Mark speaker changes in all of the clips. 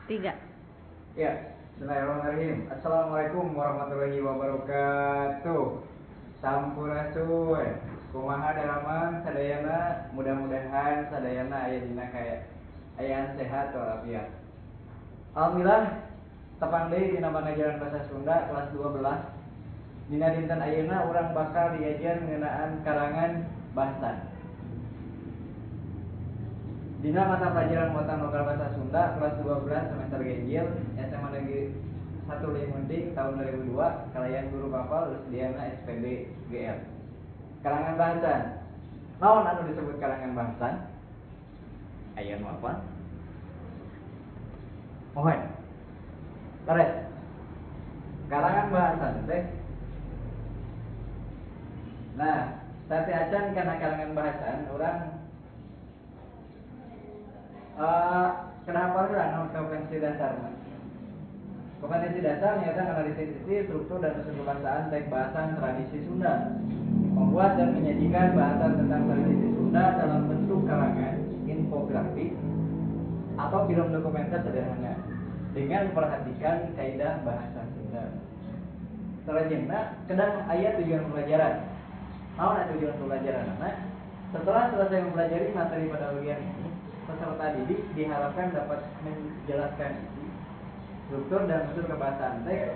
Speaker 1: Tiga.
Speaker 2: Ya, bismillahirrahmanirrahim. Assalamualaikum warahmatullahi wabarakatuh. Sampurasun. Kumaha daramang sadayana, mudah-mudahan sadayana aya dina kaayaan sehat walafiat. Alhamdulillah tepang deui dina pangajaran bahasa Sunda kelas 12. Dina dinten ayeuna urang bakal diajar ngeunaan karangan bahasan. Dina mata pelajaran muatan lokal bahasa Sunda kelas 12 semester ganjil SMA Negeri 1 Leuwimunding tahun 2002 kalayan guru Papa Rusdiana SPD GR. Karangan bahasan. Naon anu disebut karangan bahasan? Aya nu apa? Mohon. Leres. Karangan bahasan teh. Nah, sateuacan kana karangan bahasan urang kenapa lah naon kompetensi dasar mah? Kompetensi dasar nyata analisis isi, struktur dan unsur kebahasaan teks bahasan tradisi Sunda. Membuat dan menyajikan bahasan tentang tradisi Sunda dalam bentuk karangan, infografis, atau film dokumenter sederhana dengan memperhatikan kaidah bahasa Sunda. Selanjutnya, kedah aya tujuan pembelajaran. Naon tujuan pembelajaran? Nah, setelah selesai mempelajari materi pada bagian ini, peserta didik diharapkan dapat menjelaskan isi, struktur dan unsur kebahasaan teks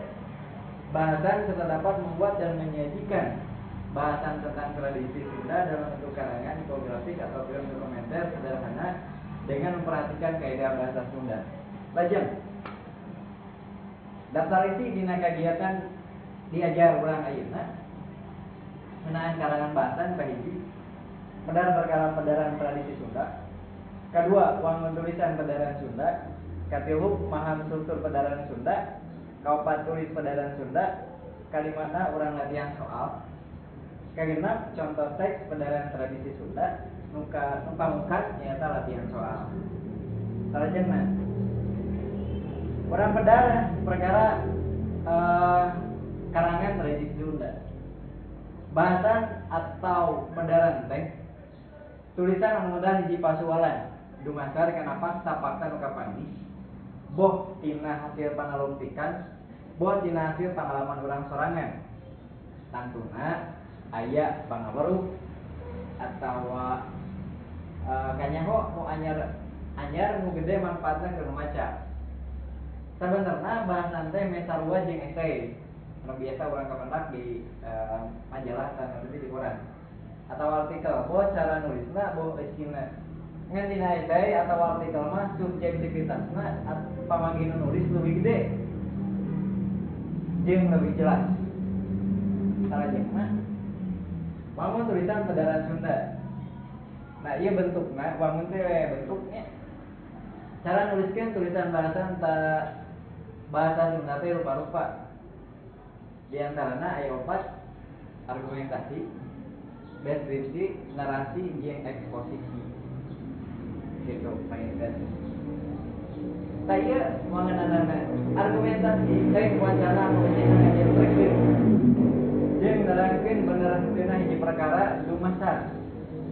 Speaker 2: bahasan serta dapat membuat dan menyajikan bahasan tentang tradisi Sunda dalam bentuk karangan, infografis atau film dokumenter sederhana dengan memperhatikan kaidah bahasa Sunda. Lajeng, daftar isi dina kagiatan diajar urang ayeuna ngeunaan karangan bahasan kahiji, medar perkara pedaran tradisi Sunda. Kedua, wangun tulisan pedaran Sunda. Katilu, maham struktur pedaran Sunda. Kaopat, tulis pedaran Sunda. Kalimana urang latihan soal. Kagenap, contoh teks pedaran tradisi Sunda. Nu pamungkas nyata latihan soal. Salajengna, urang pedar perkara karangan tradisi Sunda. Bahasan atau pedaran teh tulisan anu medar hiji pasualan dumasar kana fakta-fakta nu kapanggih, boh tina hasil panalungtikan, boh tina hasil pangalaman urang sorangan. Tangtuna aya pangaweruh atawa kanyaho nu anyar anyar nu gede manfaatna keur nu maca. Sabenerna bahasan teh meh sarua jeung esai anu biasa urang kapendak di majalah atau di koran atau artikel, boh cara nulisna boh eusina. Ngan dina esai atau artikel mah subjektivitasna pamanggih nu nulis leuwih gede jeung leuwih jelas. Salajengna wangun tulisan pedaran Sunda. Nah, ieu bentukna wangun teh bentuknya. Cara nuliskeun tulisan bahasan ta bahasa Sunda teh rupa-rupa. Di antarana aya opat: argumentasi, deskripsi, narasi, jeung eksposisi. Gitu, panginten. Tah ieu wangenanana argumentasi teh wacana anu eusina ngajentrekeun jeung nerangkeun bener henteuna hiji perkara dumasar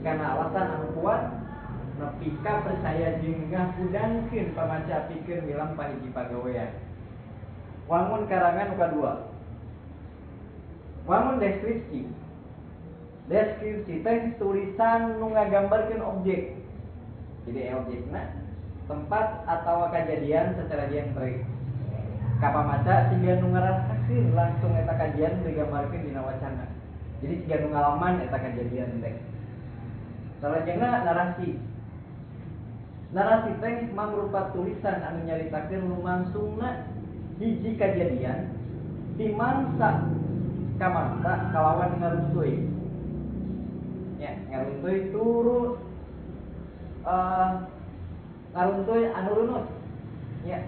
Speaker 2: kana alasan anu kuat nepi ka percaya jeung ngahudangkeun pamaca pikeun milampah hiji pagawean. Wangun karangan nu kadua. Wangun deskripsi. Deskripsi teh tulisan nu ngagambarkeun objek. Jadi objekna tempat atau kejadian secara genre. Ka pamaca siga nu ngarasakeun langsung eta kajian digambarkeun dina wacana. Jadi siga nu ngalaman eta kejadian teh. Salajengna narasi. Narasi teh mangrupa tulisan anu nyaritakeun lumangsungna hiji kajadian di mangsa ka mangsa kalawan ngaruntuy. Ya, ngaruntuy turun ngaruntuy anu runut. Ya.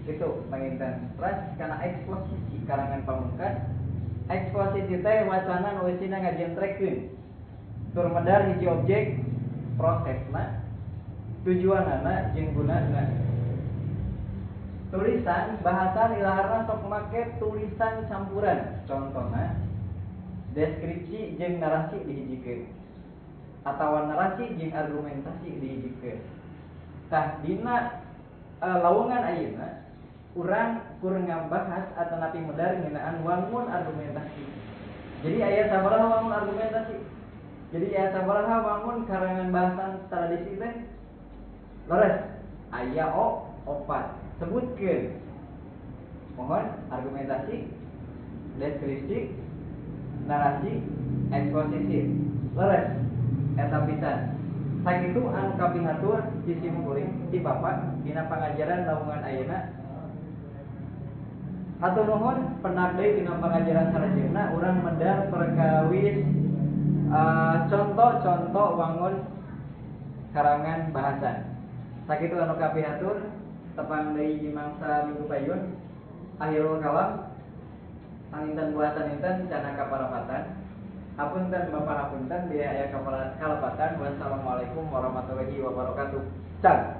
Speaker 2: Gitu panginten. Terus kana eksposisi karangan pamungkas. Eksposisi teh wacana nu eusina ngajentrekeun tur medar hiji objek, prosesna, tujuanana jeung gunana. Tulisan bahasan ilaharna sok make tulisan campuran. Contohna deskripsi jeung narasi dihijikeun atawa narasi jeung argumentasi dihijikeun. Tah dina Lawungan ayeuna urang kur ngabahas atanapi medar ngeunaan wangun argumentasi. Jadi aya sabaraha wangun argumentasi. Jadi aya sabaraha wangun karangan bahasan tradisi teh? Leres, aya opat. Sebutkeun. Mohon argumentasi, deskripsi, narasi, eksposisi. Leres, eta pisan. Sakitu anu kapihatur ti simkuring ti Bapak dina pangajaran lawungan ayeuna. Hatur nuhun, pendak deui dina pangajaran salajengna urang medar perkawis contoh-contoh wangun karangan bahasan. Sakitu anu kapihatur, tepang deui di mangsa minggu payun. Akhirul kalam, saninten buah saninten canaka parapatan. Hapunten Bapak, hapunten bilih aya kalepatan. Wassalamualaikum warahmatullahi wabarakatuh. Cang.